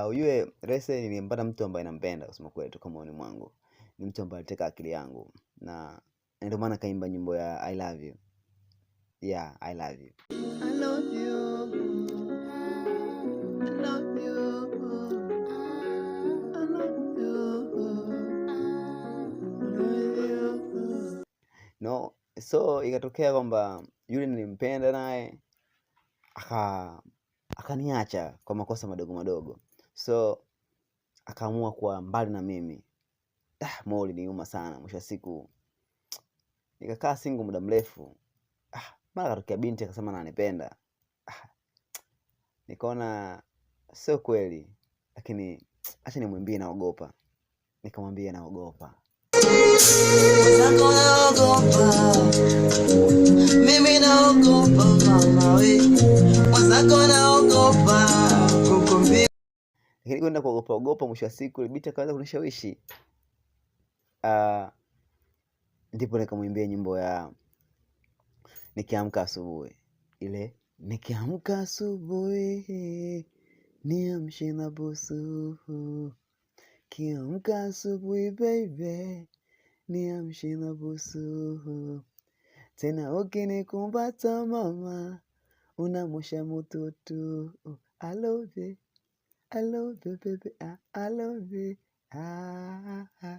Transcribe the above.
Ujue Rese nilimpata mtu ambaye nampenda kusema kweli toka moyoni mwangu. Ni mtu ambaye aliteka akili yangu na ndio maana kaimba nyimbo ya I love you. Yeah, I love you. I love you. I love you. I love you. I love you. No, so ikatokea kwamba yule nilimpenda naye akaniacha kwa makosa madogo madogo. So akaamua kuwa mbali na mimi. Ah, moyo uliniuma sana. Mwisho wa siku nikakaa single muda mrefu. Ah, mara katokea binti akasema ananipenda. Ah, nikaona sio kweli, lakini acha nimwambie naogopa. Nikamwambia naogopa. Mwenzako naogopa, mimi naogopa mama we, mwenzako naogopa kukumbia. Lakini kwenda kuogopa ogopa, mwisho wa siku ile binti akaweza kunishawishi. Ndipo nikamwimbia nyimbo ya nikiamka asubuhi. Ile nikiamka asubuhi niamshe na busu. Kiamka asubuhi baby niamshe na busu. Tena ukinikumbata mama unamosha mututu. I love you, I love you baby, I love you. Ah, ah.